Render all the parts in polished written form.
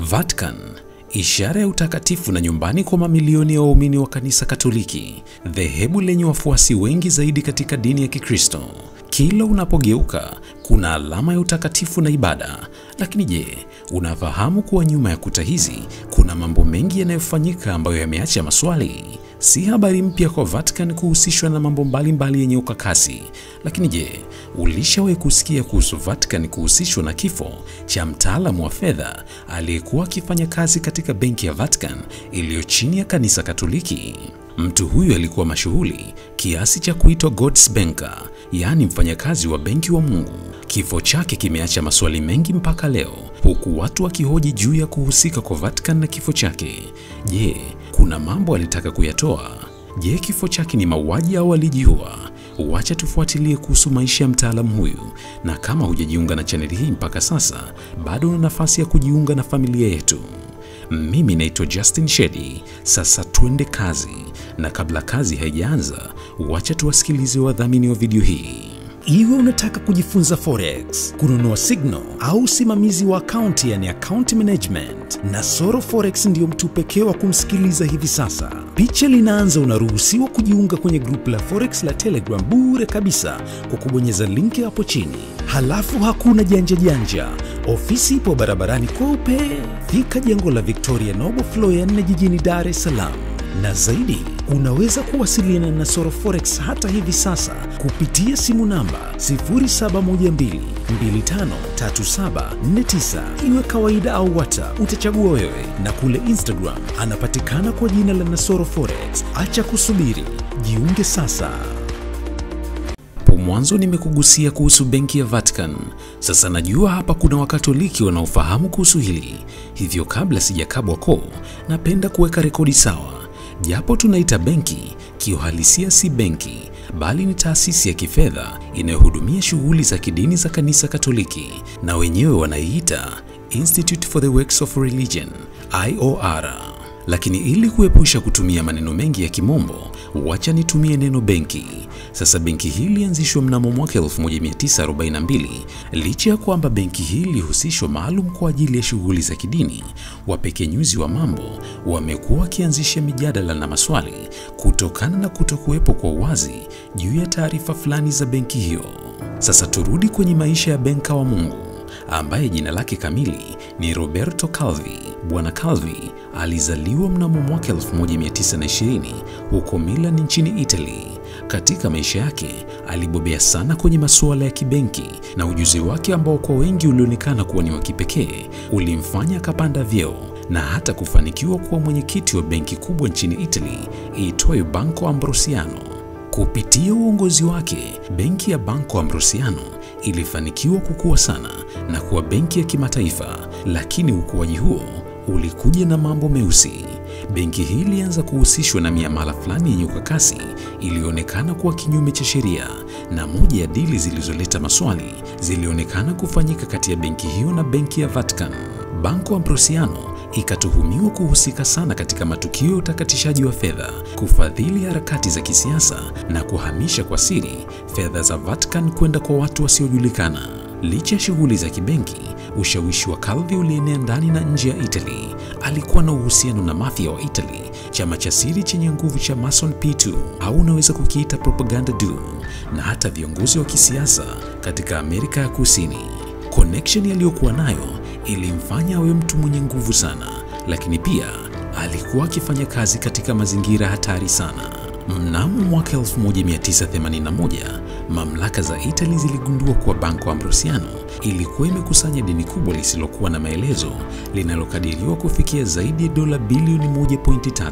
Vatican, ishara ya utakatifu na nyumbani kwa mamilioni ya waumini wa kanisa Katoliki, dhehebu lenye wafuasi wengi zaidi katika dini ya Kikristo. Kila unapogeuka kuna alama ya utakatifu na ibada. Lakini je, unafahamu kuwa nyuma ya kuta hizi kuna mambo mengi yanayofanyika ambayo yameacha maswali? Si habari mpya kwa Vatican kuhusishwa na mambo mbalimbali yenye ukakasi. Lakini je, ulishawahi kusikia kuhusu Vatican kuhusishwa na kifo cha mtaalamu wa fedha aliyekuwa akifanya kazi katika benki ya Vatican iliyo chini ya kanisa Katoliki? Mtu huyu alikuwa mashuhuri kiasi cha kuitwa God's Banker, yaani mfanyakazi wa benki wa Mungu. Kifo chake kimeacha maswali mengi mpaka leo, huku watu wakihoji juu ya kuhusika kwa Vatican na kifo chake. Je, kuna mambo alitaka kuyatoa? Je, kifo chake ni mauaji au alijiua? Wacha tufuatilie kuhusu maisha ya mtaalamu huyu, na kama hujajiunga na chaneli hii mpaka sasa, bado una nafasi ya kujiunga na familia yetu. Mimi naitwa Justin Shedi. Sasa twende kazi, na kabla kazi haijaanza, wacha tuwasikilize wadhamini wa video hii. Iwe unataka kujifunza forex, kununua signal au usimamizi wa akaunti, yani account management, Nasoro Forex ndiyo mtu pekee wa kumsikiliza hivi sasa. Picha linaanza, unaruhusiwa kujiunga kwenye group la forex la Telegram bure kabisa kwa kubonyeza linki hapo chini. Halafu hakuna janja janja, ofisi ipo barabarani kweupe, fika jengo la Victoria Noble floor ya 4 jijini Dar es Salaam. Na zaidi, unaweza kuwasiliana na Nasoro Forex hata hivi sasa kupitia simu namba 0712 253749. Iwe kawaida au WhatsApp, utachagua wewe. Na kule Instagram anapatikana kwa jina la Nasoro Forex. Acha kusubiri, jiunge sasa. Mwanzo nimekugusia kuhusu benki ya Vatican. Sasa najua hapa kuna Wakatoliki wanaofahamu kuhusu hili. Hivyo kabla sijakabwa koo, napenda kuweka rekodi sawa. Japo tunaita benki, kiuhalisia si benki, bali ni taasisi ya kifedha inayohudumia shughuli za kidini za kanisa Katoliki, na wenyewe wanaiita Institute for the Works of Religion, IOR. Lakini ili kuepusha kutumia maneno mengi ya kimombo, wacha nitumie neno benki. Sasa benki hii ilianzishwa mnamo mwaka 1942. Licha ya kwamba benki hii ilihusishwa maalum kwa ajili ya shughuli za kidini, wapekenyuzi wa mambo wamekuwa wakianzisha mijadala na maswali kutokana na kutokuwepo kwa uwazi juu ya taarifa fulani za benki hiyo. Sasa turudi kwenye maisha ya benka wa Mungu ambaye jina lake kamili ni Roberto Calvi. Bwana Calvi alizaliwa mnamo mwaka 1920 huko Milan nchini Italy. Katika maisha yake alibobea sana kwenye masuala ya kibenki, na ujuzi wake ambao kwa wengi ulionekana kuwa ni wa kipekee ulimfanya akapanda vyeo na hata kufanikiwa kuwa mwenyekiti wa benki kubwa nchini Italy iitwayo Banco Ambrosiano. Kupitia uongozi wake, benki ya Banco Ambrosiano ilifanikiwa kukua sana na kuwa benki ya kimataifa, lakini ukuaji huo ulikuja na mambo meusi. Benki hii ilianza kuhusishwa na miamala fulani yenye ukakasi ilionekana kuwa kinyume cha sheria, na moja ya dili zilizoleta maswali zilionekana kufanyika kati ya benki hiyo na benki ya Vatican. Banco Ambrosiano ikatuhumiwa kuhusika sana katika matukio ya utakatishaji wa fedha, kufadhili harakati za kisiasa na kuhamisha kwa siri fedha za Vatican kwenda kwa watu wasiojulikana. Licha ya shughuli za kibenki, ushawishi wa Calvi ulienea ndani na nje ya Italy. Alikuwa na uhusiano na mafia wa Italy, chama cha siri chenye nguvu cha Mason P2 au unaweza kukiita Propaganda Due, na hata viongozi wa kisiasa katika Amerika ya Kusini. Connection aliyokuwa nayo ilimfanya awe mtu mwenye nguvu sana, lakini pia alikuwa akifanya kazi katika mazingira hatari sana. Mnamo mwaka 1981, mamlaka za Italy ziligundua kuwa Banco Ambrosiano ilikuwa imekusanya deni kubwa lisilokuwa na maelezo linalokadiriwa kufikia zaidi ya dola bilioni 1.3.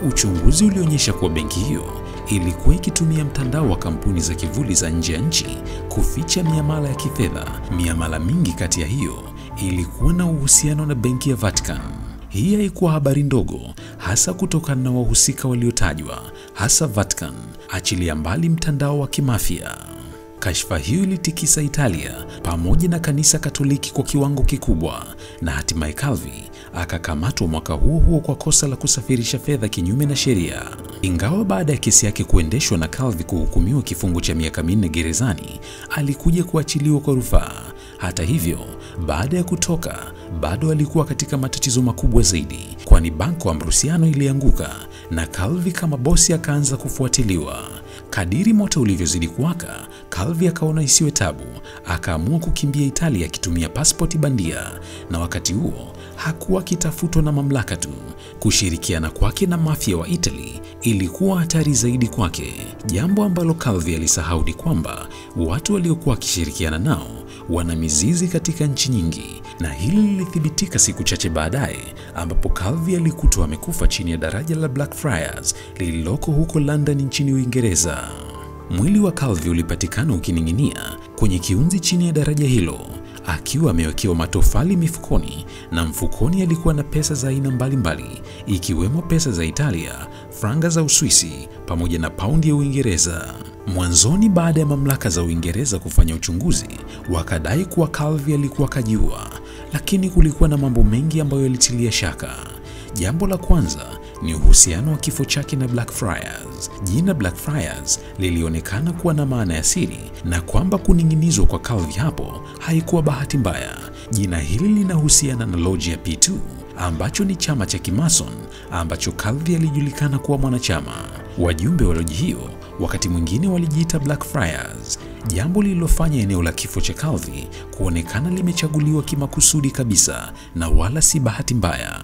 Uchunguzi ulionyesha kuwa benki hiyo ilikuwa ikitumia mtandao wa kampuni za kivuli za nje ya nchi kuficha miamala ya kifedha. Miamala mingi kati ya hiyo ilikuwa na uhusiano na benki ya Vatican. Hii haikuwa habari ndogo, hasa kutokana na wahusika waliotajwa, hasa Vatican, achilia mbali mtandao wa kimafia. Kashfa hiyo ilitikisa Italia pamoja na kanisa Katoliki kwa kiwango kikubwa, na hatimaye Calvi akakamatwa mwaka huo huo kwa kosa la kusafirisha fedha kinyume na sheria. Ingawa baada ya kesi yake kuendeshwa na Calvi kuhukumiwa kifungo cha miaka 4 gerezani, alikuja kuachiliwa kwa rufaa. Hata hivyo, Baada ya kutoka, bado alikuwa katika matatizo makubwa zaidi, kwani Banco Ambrosiano ilianguka na Calvi kama bosi akaanza kufuatiliwa. Kadiri moto ulivyozidi kuwaka, Calvi akaona isiwe tabu, akaamua kukimbia Italia akitumia pasipoti bandia, na wakati huo hakuwa akitafutwa na mamlaka tu. Kushirikiana kwake na mafia wa Italy ilikuwa hatari zaidi kwake. Jambo ambalo Calvi alisahau ni kwamba watu waliokuwa wakishirikiana nao wana mizizi katika nchi nyingi, na hili lilithibitika siku chache baadaye ambapo Calvi alikutwa amekufa chini ya daraja la Blackfriars lililoko huko London nchini Uingereza. Mwili wa Calvi ulipatikana ukining'inia kwenye kiunzi chini ya daraja hilo, akiwa amewekewa matofali mifukoni, na mfukoni alikuwa na pesa za aina mbalimbali ikiwemo pesa za Italia, franga za Uswisi pamoja na paundi ya Uingereza. Mwanzoni, baada ya mamlaka za Uingereza kufanya uchunguzi, wakadai kuwa Calvi alikuwa kajiua, lakini kulikuwa na mambo mengi ambayo yalitilia shaka. Jambo la kwanza ni uhusiano wa kifo chake na Blackfriars. Jina Blackfriars lilionekana kuwa na maana ya siri na kwamba kuning'inizwa kwa Calvi hapo haikuwa bahati mbaya. Jina hili linahusiana na loji ya P2 ambacho ni chama cha Kimason ambacho Calvi alijulikana kuwa mwanachama. Wajumbe wa loji hiyo wakati mwingine walijiita Blackfriars, jambo lililofanya eneo la kifo cha Calvi kuonekana limechaguliwa kimakusudi kabisa na wala si bahati mbaya.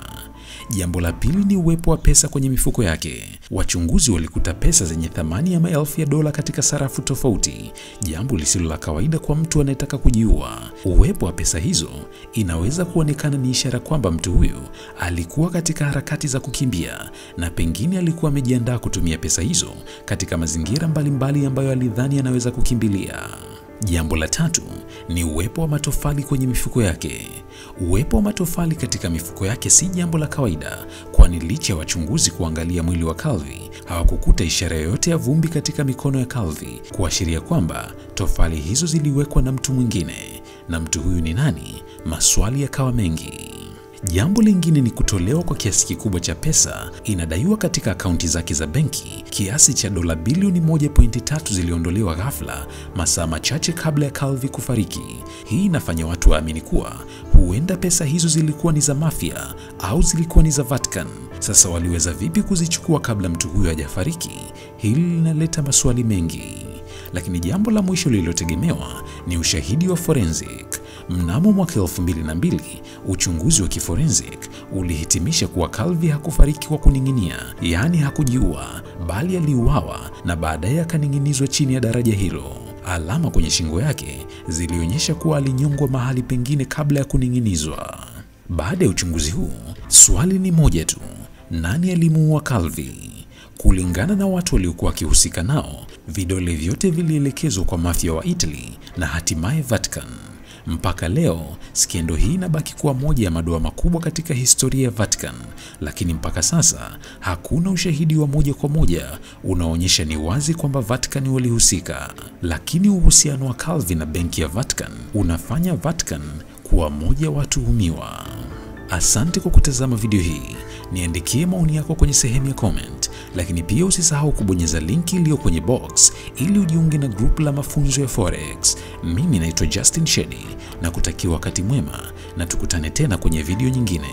Jambo la pili ni uwepo wa pesa kwenye mifuko yake. Wachunguzi walikuta pesa zenye thamani ya maelfu ya dola katika sarafu tofauti, jambo lisilo la kawaida kwa mtu anayetaka kujiua. Uwepo wa pesa hizo inaweza kuonekana ni ishara kwamba mtu huyu alikuwa katika harakati za kukimbia na pengine alikuwa amejiandaa kutumia pesa hizo katika mazingira mbalimbali ambayo alidhani anaweza kukimbilia. Jambo la tatu ni uwepo wa matofali kwenye mifuko yake. Uwepo wa matofali katika mifuko yake si jambo la kawaida, kwani licha ya wachunguzi kuangalia mwili wa Calvi, hawakukuta ishara yoyote ya vumbi katika mikono ya Calvi, kuashiria kwamba tofali hizo ziliwekwa na mtu mwingine. Na mtu huyu ni nani? Maswali yakawa mengi. Jambo lingine ni kutolewa kwa kiasi kikubwa cha pesa inadaiwa katika akaunti zake za benki. Kiasi cha dola bilioni 1.3 ziliondolewa ghafla masaa machache kabla ya Calvi kufariki. Hii inafanya watu waamini kuwa huenda pesa hizo zilikuwa ni za mafia au zilikuwa ni za Vatican. Sasa waliweza vipi kuzichukua kabla mtu huyo hajafariki? Hili linaleta maswali mengi. Lakini jambo la mwisho lililotegemewa ni ushahidi wa forensic. Mnamo mwaka 2002, uchunguzi wa kiforensic ulihitimisha kuwa Calvi hakufariki kwa kuning'inia, yaani hakujiua, bali aliuawa na baadaye akaning'inizwa chini ya daraja hilo. Alama kwenye shingo yake zilionyesha kuwa alinyongwa mahali pengine kabla ya kuning'inizwa. Baada ya uchunguzi huu, swali ni moja tu: nani alimuua Calvi? Kulingana na watu waliokuwa wakihusika nao, vidole vyote vilielekezwa kwa mafia wa Italy na hatimaye Vatican. Mpaka leo, skendo hii inabaki kuwa moja ya madoa makubwa katika historia ya Vatican, lakini mpaka sasa hakuna ushahidi wa moja kwa moja unaonyesha ni wazi kwamba Vatican walihusika. Lakini uhusiano wa Calvi na benki ya Vatican unafanya Vatican kuwa moja watuhumiwa. Asante kwa kutazama video hii. Niandikie maoni yako kwenye sehemu ya comment, lakini pia usisahau kubonyeza linki iliyo kwenye box ili ujiunge na group la mafunzo ya Forex. Mimi naitwa Justin Shedi na kutakia wakati mwema, na tukutane tena kwenye video nyingine.